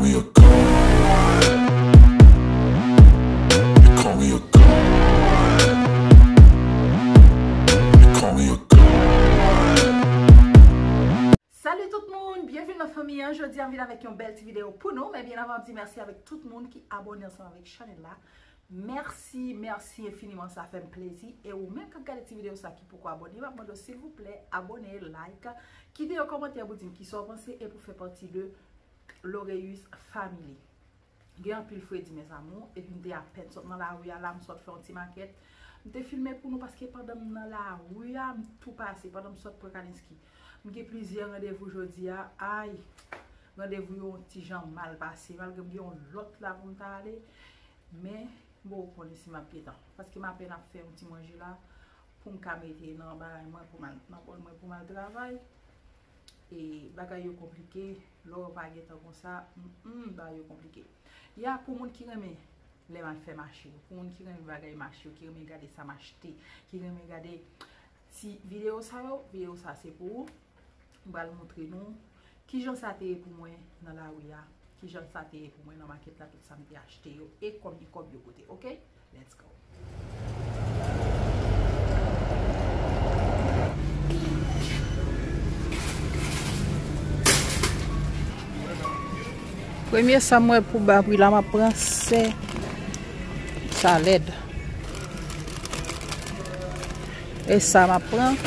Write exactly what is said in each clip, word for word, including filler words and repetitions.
me a god. They call me a god. They call me a god. Salut tout moun, byenvini nan fanmi an. Jodi a m vin avèk yon bèl ti videyo pou nou, men byen avan m di mèsi avèk tout moun ki abòne ansanm avèk chanèl la. Mèsi, mèsi enfiniman, sa fè m plezi. E ou menm k ap gade ti videyo sa ki poko abòne, m ap mande w silvouplè abòne, like, kite yon kòmantè pou di m kisa w panse e pou fè pati de Loreus Family. Gen anpil fredi, mes amours, epi m te apèn sot nan lari a la, m sot fè yon ti makèt. M te filme pou nou paske pandan m nan lari a, m tou pase, pandan m sot pran Kalinski. M gen plizyè randevou jodi a, ay, randevou yo yon ti jan mal pase, malgre m gen yon lòt la pou m ta ale, men m poko konnen si m ap gentan, paske m apèn ap fè yon ti manje la, pou m ka mete nan bagay mwen, pou m al, nan bòl mwen, pou m al travay. E bagay yo konplike, lè w pa gentan konsa, mm, mm, bagay yo konplike. Ya pou moun ki renmen lè m al fè mache yo, pou moun ki renmen bagay mache yo, ki renmen gade sa m achte, ki renmen gade ti videyo sa yo, videyo sa se pou ou. M pral montre nou kijan sa te ye pou mwen nan lari a, kijan sa te ye pou mwen nan makèt la, tout sa m te achte yo, e konbyen kòb yo koute, oke? Let's go. Premye sa m wè pou ba pri la, m ap pran se sa lèd. E sa m ap pran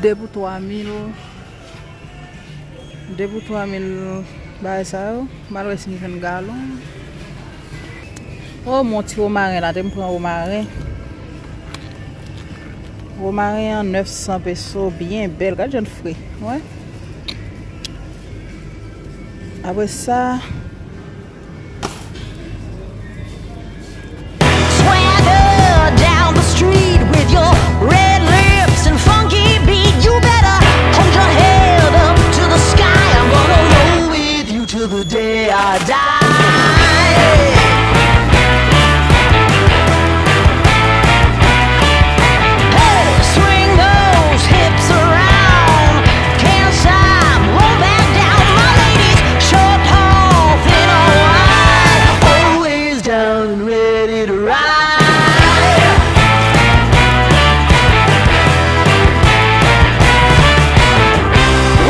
de pou twa mil. De pou twa mil bagay sa yo. M al wè si m jwenn galon. O, mon ti womaren la, te m pran womaren. Womaren an nèf san peso, byen bèl. Gad jan l fre. Wè. Apre sa, Swagger down the street with your red lips and funky beat. You better hold your head up to the sky. I'm gonna roll with you till the day I die. Hey, swing those hips around. Can't stop, won't back down. My ladies, short, tall, thin or wide, always down and ready to ride.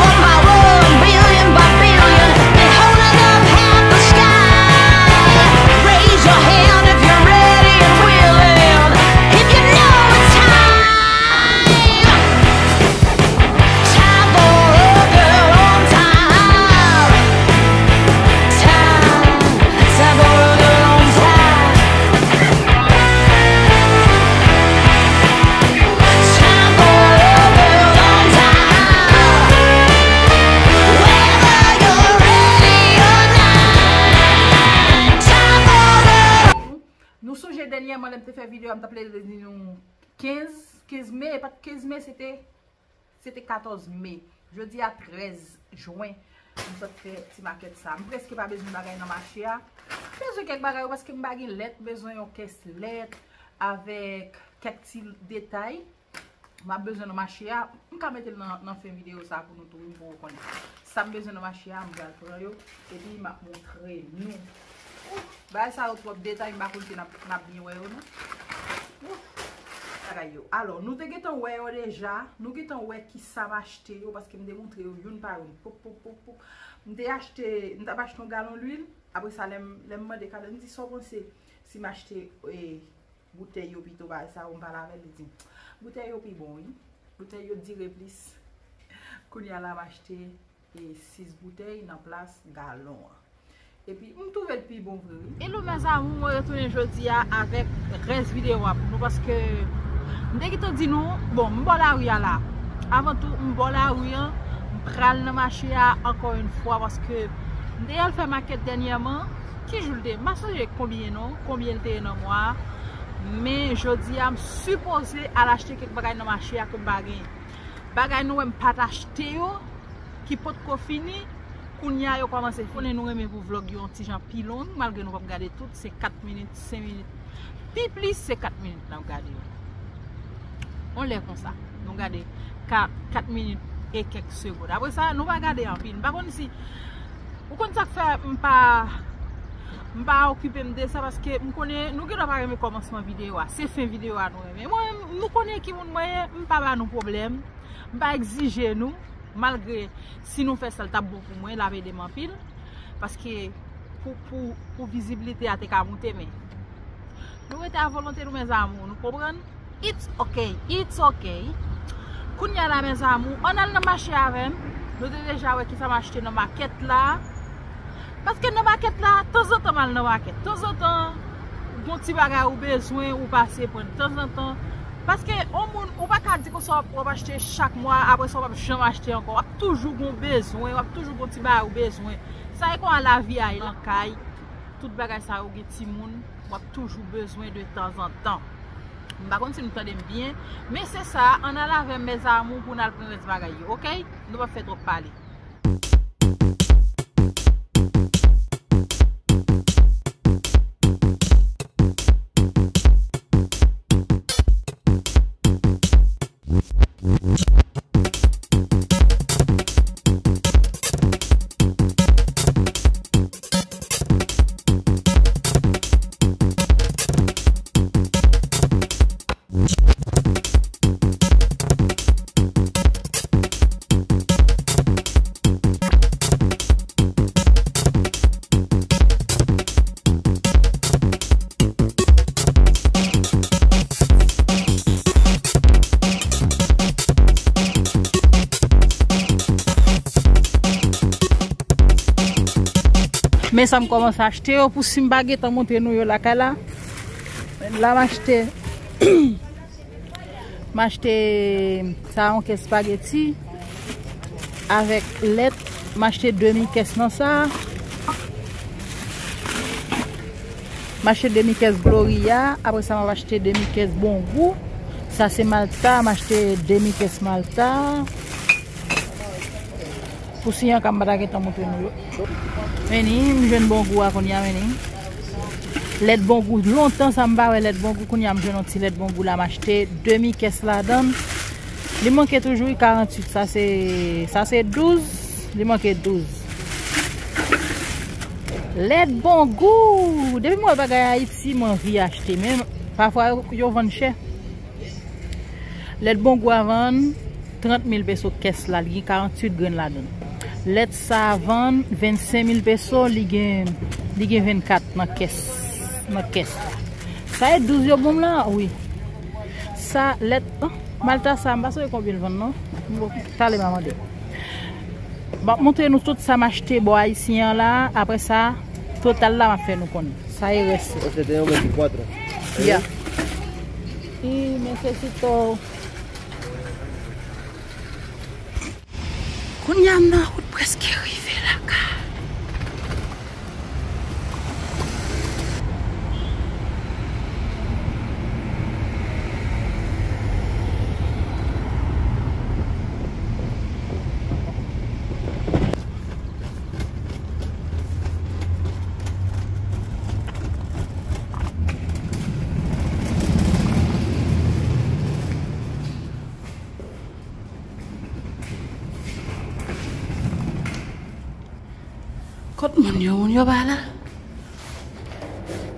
One by one, billion by billion, they holding up half the sky. Raise your hand if you're ready and willing, if you know it's time. Time for a girl on time. Time, time for a girl on time. Time for a girl on time. Whether you're ready or not. Time for a girl. Nou sonje dènyèman lè m te fè videyo a, m t ap leve di nou kenz, kenz me, e pa t kenz me, se te Se te katòz me. Jodi a trèz jen. M sot fè ti makèt sa. M prèske pa bezwen bagay nan mache a. M bezwen kèk bagay yo paske m pa gen lèt, m bezwen yon kès lèt avèk kèk ti detay. M ap bezwen nan mache a. M ka mete l nan, nan fen videyo sa pou nou tou, wi, m poko konnen. Sa m bezwen nan mache a, m pral pran yo. Epi m ap montre nou. Bagay sa yo twòp detay, m pa konn si n ap, n ap byen wè yo, non. Ouf, bagay yo. Alò, nou te gentan wè yo deja. Nou gentan wè kisa m achte yo, paske m te montre yo youn pa youn. Pop, pop, pop, pop. M te achte, m t ap achte yon galon lwil. Apre sa, lè m, lè m mande Kalen, m di, "Sa w panse si m achte, eh, boutèy yo pito?" Bagay sa yo, m pale avè l, li di, "Boutèy yo pi bon, wi. Boutèy yo dire plis." Kounye a la, m achte e sis boutèy nan plas galon an. Epi, m twouve l pi bon vre, wi. Hello, mes amours, mwen retounen jodi a avèk rès videyo a pou nou, paske m te gentan di nou, bon, m bò lari a la. Avan tou, m bò lari an, m pral nan mache a ankò yon fwa, paske m te al fè makèt dènyèman. Ki jou l te ye? M pa sonje konbyen non, konbyen l te ye nan mwa a. Men jodi a, m sipoze al achte kèk bagay nan mache a ke m pa genyen. Bagay nou wè m pa t achte yo, ki potko fini, kounye a yo kòmanse fini. Konnen nou renmen pou vlòg yo yon ti jan pi long, malgre nou p ap gade tout, se kat minit, senk minit. Pi plis, se kat minit n ap gade yo. On lè konsa, nou gade ka-, kat minit, e kèk segonn. Apre sa, nou pa gade anpil. M pa konn si, ou konn sa k fè m pa, m pa okipe m de sa, paske m konnen nou gendwa pa renmen kòmansman videyo a. Se fen videyo a nou renmen. Mwen, nou konnen ki moun mwen ye, m pa ba nou pwoblèm. M pa egzije nou, malgre si nou fè sa, l t ap bon pou mwen, l ap ede m anpil. Paske pou, pou, pou vizibilite a te ka moute, men nou rete a volonte nou, mes amours, nou konprann? It's okay, it's okay. Kounye a la, mes amours, ann al nan mache avè m. Nou te deja wè kisa m achte nan makèt la. Paske nan makèt la, tanzantan m al nan makèt. Tanzantan, gon ti bagay ou bezwen, ou pase pran. Tanzantan, paske yon moun, ou pa ka di konsa w ap, w ap achte chak mwa, apre sa w p ap janm achte ankò. W ap toujou gon bezwen, w ap toujou gon ti bagay ou bezwen. Sa e konsa lavi a ye nan kay. Tout bagay sa yo gen timoun, w ap toujou bezwen de tanzantan. M pa konn si nou tande m byen, men se sa, ann al avè m, mes amours, pou n al pran rès bagay yo, oke? Nou p ap fè twòp pale. Men sa m kòmanse achte yo pou si m pa gentan montre nou yo lakay la. La m achte M achte sa yon kès espageti avèk lèt. M achte demi kès nan sa. M achte demi kès Gloria. Apre sa, m ap achte demi kès Bon Gou. Sa se Malta. M achte demi kès Malta. Pou siyan ka m pa ta gentan montre nou yo. Meni, m jwenn Bon Gou a kounye a, meni. Lèt Bon Gou, lontan sa m pa wè lèt Bon Gou, kounye a m jwenn yon ti lèt Bon Gou la, m achte demi kès ladan l. Li manke toujou, wi, karanntuit, sa se, sa se douz, li manke douz. Lèt Bon Gou! Depi m wè bagay Ayiti, m anvi achte, men pafwa yo, yo vann chè. Lèt Bon Gou a vann trant mil peso kès la, li gen karanntuit grenn ladan l. Lèt sa a vann vennsenk mil peso, li gen, li gen vennkat nan kès, nan kès la. Sa e douz yo ban m la, wi. Sa, lèt, oh, Malta sa, m pa sonje konbyen l vann non. M, talè m a mande. M ap montre nou tout sa m achte bò ayisyen an la, apre sa, total la m ap fè nou konnen. Sa e rès la. Este tiene veinticuatro. Ya. Y necesito. Kounye a m nan wout, prèske rive lakay. Kot moun yo? Moun yo pa la?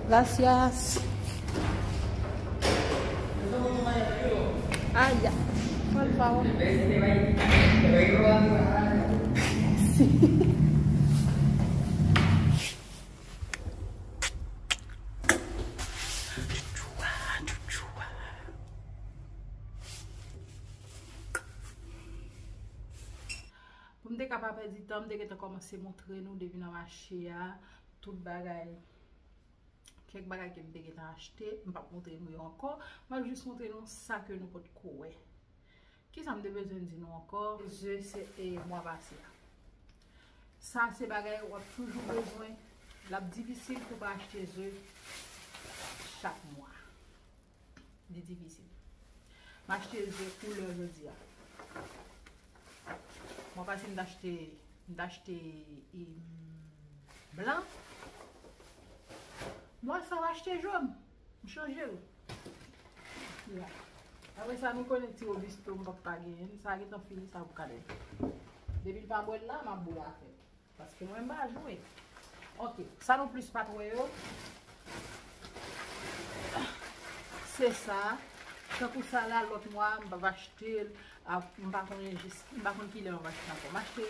Gracias. Aya, por favor. Chouchou a, chouchou a. Pou m te ka pa pèdi tan, m te gentan kòmanse montre nou depi nan mache a, tout bagay, kèk bagay ke m te gentan achte, m p ap montre nou yo ankò, m ap jis montre nou sa ke nou potko wè. Kisa m te bezwen di nou ankò? Ze se, e, mwa pase a. Sa se bagay w ap toujou bezwen. L ap difisil pou w pa achte ze chak mwa. Li difisil. M achte ze koulè jodi a. Mwa pase m t achte, m t achte, em, blan. Mwa sa m achte jòn. M chanje l. Ya. Apre sa, nou konnen ti Robusto m p ap pa genyen. Sa gentan fini, sa pou Kadèl. Depi l pa bwè l la, m ap bwè afè m. Paske mwen m pa jwe. Ok, sa nou plis pa t wè yo. Se sa. Tankou sa la, lòt mwa, m p ap achte l. M pa konnen jis, m pa konn kilè m ap achte ankò. M achte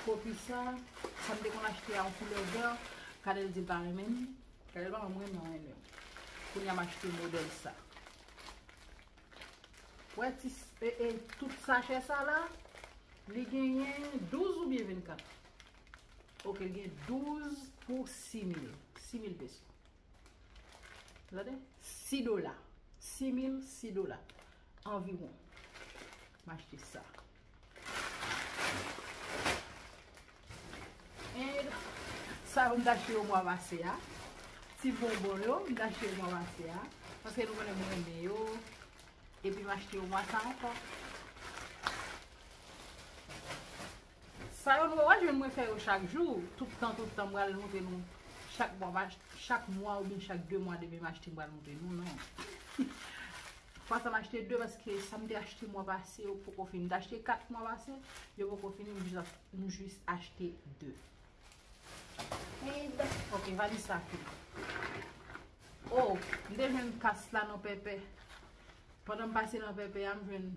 kopi sa. Sa m te konn achte a yon koulè vè. Kadèl di l pa renmen. Kadèl pa mwen renmen anyen. Kounye a m achte modèl sa. Wè ti, e, e, tout sachè sa la, li genyen douz oubyen vennkat. Ok, li gen douz pou sis mil. Sis mil peso. Tande? Sis dola. Sis mil, sis dola. Anviwon. M achte sa. And sa yo m t achte yo mwa pase a. Ti bonbon yo, m t achte yo mwa pase a. Paske nou konnen mwen renmen yo. Epi m achte yo mwa sa ankò. Sa yo nou wè, w a jwenn mwen fè yo chak jou. Tout tan, tout tan, m pral montre nou. Chak mwa, m ach-, chak mwa oubyen chak de mwa depi m achte, m pral montre nou, non. Fwa sa m achte de paske sa m te achte mwa pase, yo poko fini. M te achte kat mwa pase, yo poko fini, m jis, m jis achte de. And, ok, valiz sa fini. Oh, m te jwenn kas la nan Pèpè. Pandan m pase nan Pèpè a, m jwenn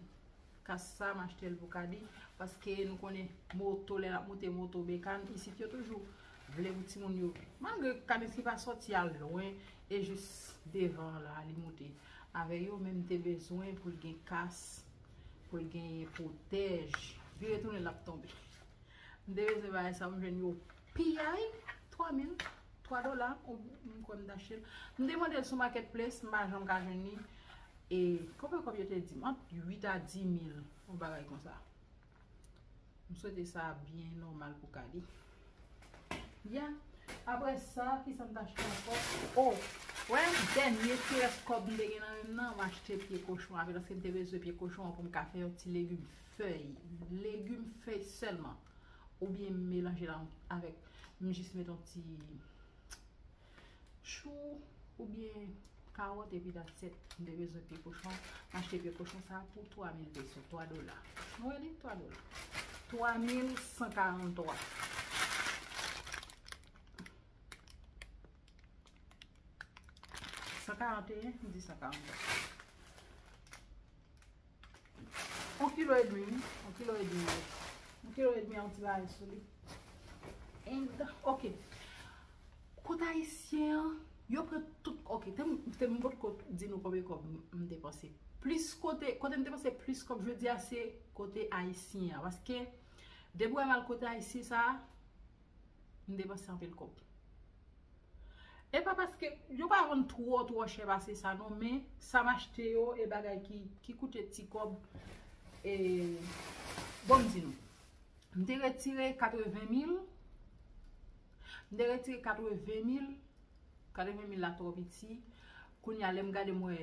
kas sa, m achte l pou Kadi. Paske nou konnen moto, lè l ap moute moto Bekàn, isit yo toujou vle pou timoun yo. Malgre Kadi ki pa sòti al lwen, e jis devan la, li moute avè yo, men m te bezwen pou l gen kas, pou l genyen pwotèj. Vire tounen, l ap tonbe. M te bezwen bagay sa, m jwenn yo piyay, twa mil, twa dola, ou, m kwè m t achte l. M te mande l sou Marketplace, m pa janm ka jwenn li. E, konbyen kòb yo te di m? Ant uit a dis mil, yon bagay konsa. M swete sa byen nòmal pou Kadi. Ya. Apre sa, kisa m t achte ankò? Oh, wè, dènye ti rès kòb m te gen nan men m nan, m achte pye kochon avè l, paske m te bezwen pye kochon an pou m ka fè yon ti legim fèy. Legim fèy sèlman. Oubyen m melanje l avèk, m jis met yon ti chou oubyen kawòt epi that's it. M te bezwen pye kochon. M achte pye kochon sa pou twa mil peso, twa dola. Nou wè li, twa dola. Twa mil san karant twa. San karant e en, m di san karant twa. Yon kilo edmi, wi. Yon kilo edmi, wi. Yon kilo edmi, yon ti bagay sou li. And, ok. Kot ayisyen an, yo pran tout, ok, te m, te m potko di nou konbyen kòb m, m depanse. Plis kote, kote m depanse plis kòb, jodi a, se kote ayisyen an. Paske, depi w wè m al kote ayisyen sa, m depanse anpil kòb. E pa paske yo pa vann twò, twò chè pase sa non, men sa m achte yo, e bagay ki, ki koute ti kòb, e, bon, m di nou. M te retire katreven mil, m te retire katreven mil, katreven mil la twò piti. Kounye a, lè m gade, m wè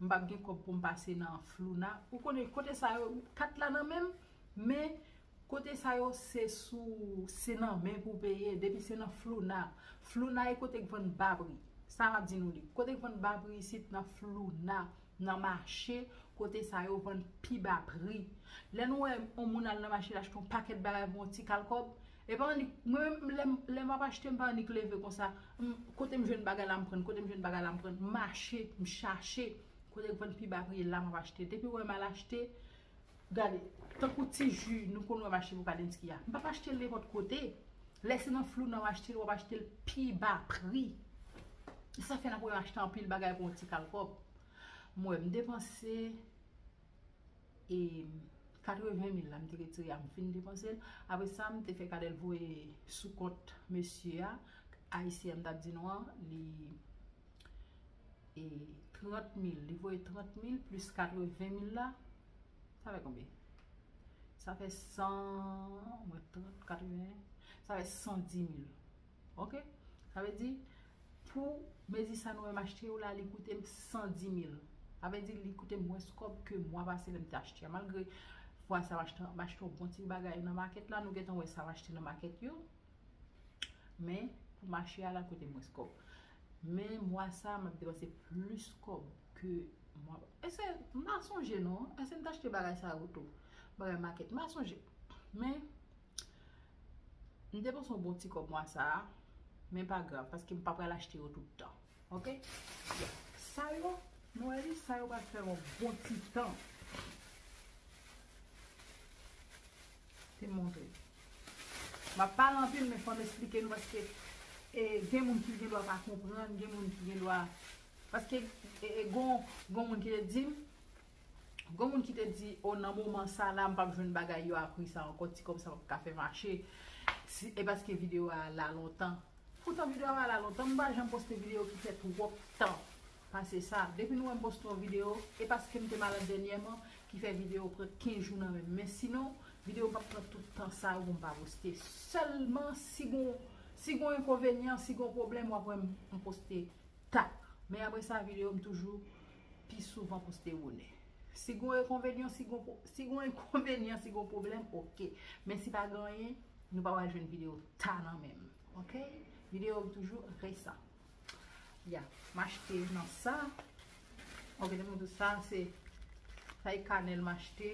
m p ap gen kòb pou m pase nan Flouna. Ou konnen kote sa yo, kat la nan men m, men kote sa yo se sou, se nan men pou peye. Depi se nan Flouna. Flouna e kote k vann ba pri. Sa m ap di nou li. Kote k vann ba pri isit nan Flouna, nan mache, kote sa yo vann pi ba pri. Lè nou wè yon moun al nan mache l achte yon pakèt bagay pou yon ti kal kòb, e pa annik, mwen menm, lè m, lè m ap achte, m pa annik leve konsa. M, kote m jwenn bagay la, m pran, kote m jwenn bagay la, m pran, m mache, m chache, kote k vann pi ba pri, e la m ap achte. Depi w wè m al achte, gade, tankou ti ji, nou konn wè m achte pou Kadensky a. M p ap achte l nenpòt kote. Lè se nan Flouna w achte l, w ap achte l pi ba pri. Sa fè n ap wè m achte anpil bagay pou yon ti kal kòb. M wè m depanse, e, katreven mil la, m te retire a, m fin depanse l. Apre sa, m te fè Kadèl voye sou kont mesye a, ayisyen an m t ap di nou an, li, e, trant mil. Li voye trant mil plis katreven mil la, sa fè konbyen? Sa fè san, mwen, trant, katreven, sa fè san di mil. Ok? Sa vle di, pou mezi sa nou wè m achte yo la, li koute m san di mil. Sa vle di, li koute m mwens kòb ke mwa pase lè m te achte a. Malgre fwa sa m achte, m achte yon bon ti bagay nan makèt la, nou gentan wè sa m achte nan makèt yo. Men, pou mache a la, koute m mwens kòb. Men, mwa sa, m ap depanse plis kòb ke Mwa, èske m pa sonje non? Èske m t achte bagay sa yo tou? Bagay makèt, m pa sonje. Men, m depanse yon bon ti kòb mwa sa a, men pa grav, paske m pa pral achte yo tout tan. Ok? Sa yo, nou wè li, sa yo pral fè yon bon ti tan. Te montre. M ap pale anpil, men fò m esplike nou, paske e, gen moun ki gen dwa pa konprann, gen moun ki gen dwa. Paske e, e, gon, gon moun ki te di m, gon moun ki te di, o, nan moman sa la, m p ap jwenn bagay yo a pri sa ankò, ti kòb sa p ap ka fè mache. Si, e paske videyo a la lontan. Poutan videyo a la lontan, m pa janm poste videyo ki fè twòp tan pase sa. Depi nou wè m poste yon videyo, e paske m te malad dènyèman, ki fè videyo pran kenz jou nan men m. Men sinon, videyo p ap pran tout tan sa yo pou m pa poste. Sèlman si gon, si gon enkonvenyan, si gon pwoblèm, w ap wè m, m poste tak. Men apre sa, videyo m toujou pi souvan poste bonè. Si gon enkonvenyan, si gon, si gon enkonvenyan, si gon pwoblèm, ok. Men si pa gen anyen, nou pa pral jwenn videyo ta nan men m. Ok? Videyo m toujou resan. Ya, m achte nan sa. Ok, te montre sa, se sa e kanèl m achte.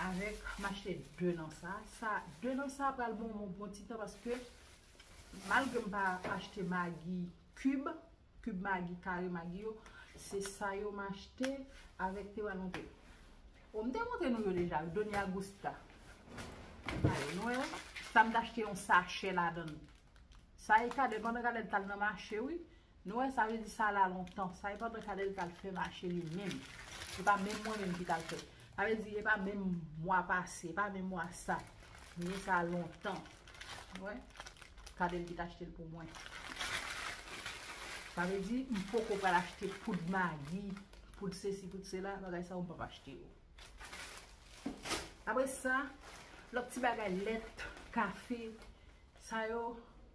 Avèk, m achte de nan sa. Sa, de nan sa pral bon, bon, bon ti tan paske malgre m pa achte magi kib, kib magi, kare magi yo, se sa yo m achte avèk te pral montre. O, m te montre nou yo deja, Doña Gusta. Gade, nou wè, sa m t achte yon sachè ladan l. Sa e Kadèl, pandan Kadèl t al nan mache, wi. Nou wè, sa vle di sa la lontan. Sa e pandan Kadèl t al fè mache li menm. E pa menm mwen menm ki t al fè. Sa vle di, e pa menm mwa pase, e pa menm mwa sa. Men sa lontan. Nou wè? Kadèl ki t achte l pou mwen. Sa vle di, m poko pral achte poud magi, poud sesi, poud sela, bagay sa yo m p ap achte yo. Apre sa, lòt ti bagay, lèt, kafe, sa yo,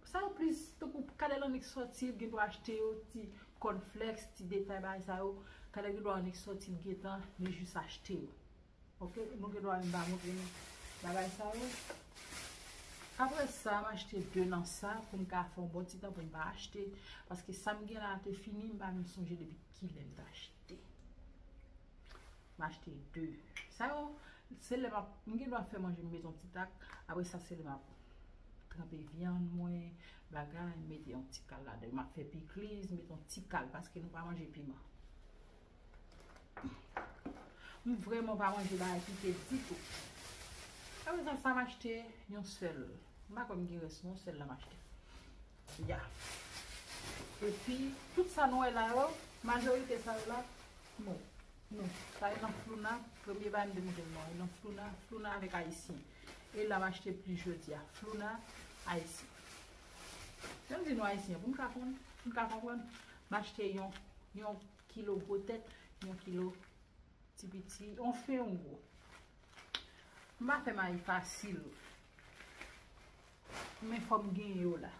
sa yo plis, tankou Kadèl annik sòti, l gen dwa achte yo, ti cornflakes, ti detay bagay sa yo, Kadèl gen dwa annik sòti, l gentan, li jis achte yo. Ok, nou gen dwa menm pa montre nou bagay sa yo. Apre sa, m achte de nan sa pou m ka fè yon bon ti tan pou m pa achte, paske sa m gen la te fini, m pa menm sonje depi kilè m t achte. M achte de. Sa yo, se lè m ap, m gen dwa fè manje, m mete yon ti tak. Apre sa, se lè m ap tranpe vyann mwen, bagay, m mete yon ti kal ladan. M ap fè pikliz, m mete yon ti kal, paske nou pa manje piman. M vrèman pa manje bagay pike ditou. Apre sa, sa m achte yon sèl. M pa kwè m gen rès non, sèl la m achte. Ya. Epi, tout sa nou wè la yo, majorite sa yo la, non. Non. Sa e nan Flouna, premye bagay m te montre nou, e nan Flouna, Flouna avèk Ayisyen. E la m achte plis jodi a, Flouna, Ayisyen. Lè m di nou Ayisyen, pou n ka konn, pou n ka konprann, m achte yon, yon kilo gwo tèt, yon kilo ti piti, yon fen yon gwo. M pa fè mayi fasil. Men fò m gen yo la.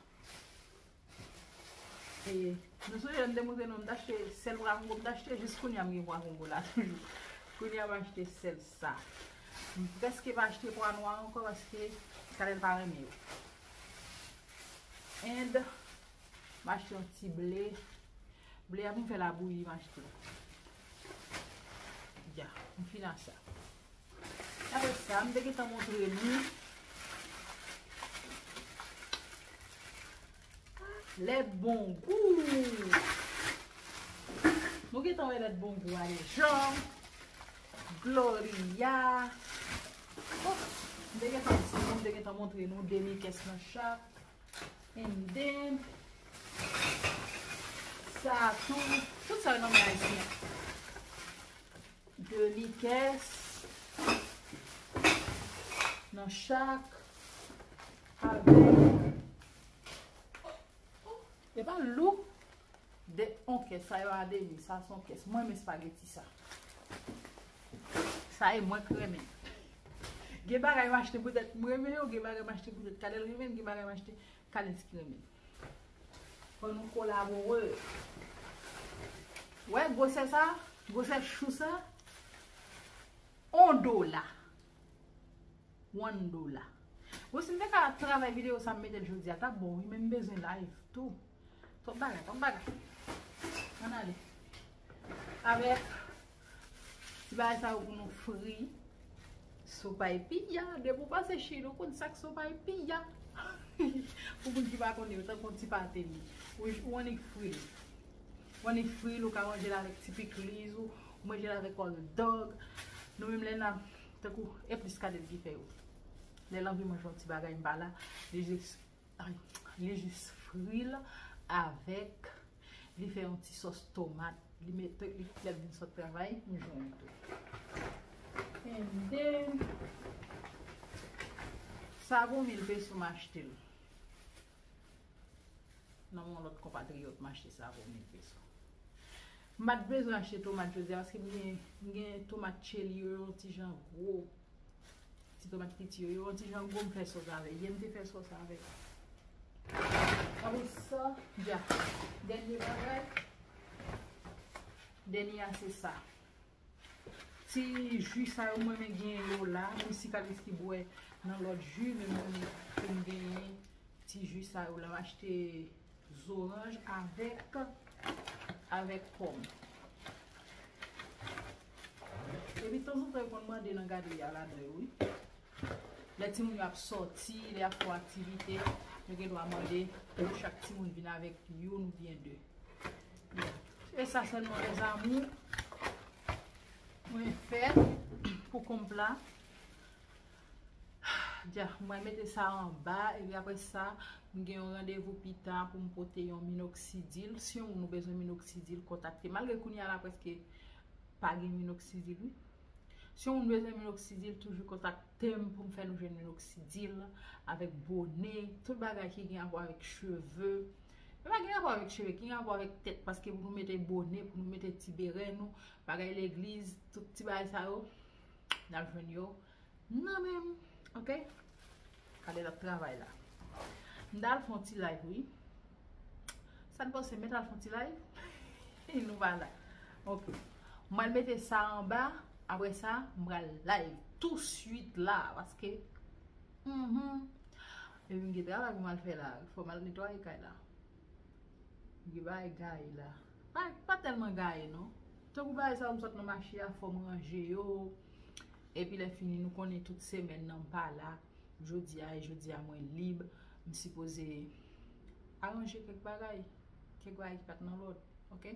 E, nou sonje lè m te montre nou, m t achte sèl pwakongo, m t achte jis kounye a m gen pwakongo la toujou. Kounye a m achte sèl sa. M prèske pa achte pwa nwa ankò paske Kadèl pa renmen yo. And m achte yon ti ble. Ble a pou m fè labouyi m achte. Ya, m fin a sa. Apre sa, m te gentan montre nou lèt bongou. Nou gentan wè lèt bongou a deja. Gloria. Oh, m te gentan di nou, m te gentan montre nou demi kès nan chak. And then, sa a tou, tout sa yo nan men ayisyen. Demi kès nan chak avèk, e pa lou, de, on kès, sa yo a demi, sa se on kès. Mwen renmen espageti sa. Sa e mwen k renmen. Gen bagay m achte poutèt mwen renmen yo, gen bagay m achte poutèt Kadèl renmen, gen bagay m achte Kalens ki renmen. Fò nou kolabore. Wè gwosè sa, gwosè chou sa, on dola. One dola. Bon, si m te ka travay videyo sa m mete l jodi a, t ap bon wi, men m bezwen live tou. Twòp bagay, twòp bagay. Ann ale. Avèk ti bagay sa yo pou nou fri. Sopa e piya, depi w pase Chili, ou konn sa k sopa e piya. Pou moun ki pa konnen, yo tankou yon ti pate li. Ou, ou annik fri l. Ou annik fri l, ou ka manje l avèk ti pikliz ou, ou manje l avèk hot dog. Nou menm lè n ap, tankou, e plis Kadel ki fè yo. Lè l anvi manje yon ti bagay, m pa la, li jis, ay, li jis fri l avèk, li fè yon ti sòs tomat, li mete, li, lè l vin sot travay, m jwenn tou. And then, savon mil peso m achte l. Nan men yon lòt konpatriyòt, m achte savon mil peso. M pa t bezwen achte tomat jodi a, paske m gen, m gen tomat cheli yo, yon ti jan gwo. Ti tomat piti yo, yo yon ti jan gwo, m fè sòs avè. Yè m te fè sòs avè. Apre sa, dja. Dènye bagay. Dènye a, se sa. Ti ji sa yo, mwen renmen gen yo la. Menm si Kalis ki bwè nan lòt ji, men mwen renmen pou m genyen ti ji sa yo la. M achte zoranj avèk, avèk pòm. Epi tanzantan yo konn mande nan gadri a ladan yo, wi. Lè timoun yo ap sòti, lè y ap fè aktivite, yo gen dwa mande pou chak timoun vin avèk youn oubyen de. E sa sèlman, lèzami, mwen fè pou konpla. Dja, mwen mete sa anba, epi apre sa, m gen yon randevou pita pou m pote yon minoksidil. Si yon moun ou bezwen minoksidil, kontakte. Malgre kounye a la prèske pa gen minoksidil, wi. Si yon moun bezwen minoksidil, toujou kontakte m pou m fè nou jwenn minoksidil avèk bone, tout bagay ki gen rapò avèk cheve. Men pa gen rapò avèk cheve, ki gen rapò avèk tèt, paske pou nou mete bone, pou nou mete ti beren nou, bagay legliz, tout ti bagay sa yo, n ap jwenn yo nan men m, oke? Kadel ap travay la. M t al fè yon ti live, wi. Sa n panse, m mèt al fè yon ti live? Nou pa la. Oke. M pral mete sa anba, apre sa, m pral live touswit la, paske, mhm. Epi m gen travay pou m al fè la, fò m al netwaye kay la. M gen bagay gaye la. Pa, pa tèlman gaye, non. Tankou bagay sa yo m sot nan mache a, fò m ranje yo. Epi lè fini, nou konnen tout semèn nan m pa la. Jodi a, e jodi a mwen lib. M sipoze aranje kèk bagay. Kèk bagay ki pa t nan lòd. Oke?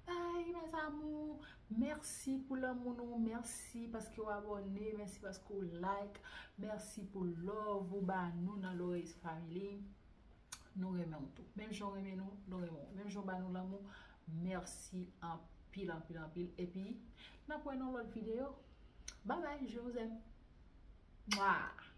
Bye, mes amours. Mèsi pou lanmou nou. Mèsi paske w abòne. Mèsi paske w like. Mèsi pou love ou ba nou nan Lorey's Family. Nou renmen w tou. Menm jan w renmen nou, nou renmen w. Menm jan w ba nou lanmou, mèsi anpil, anpil, anpil. Epi, n ap wè nan lòt videyo. Bye bye, je vous aime. Mwa!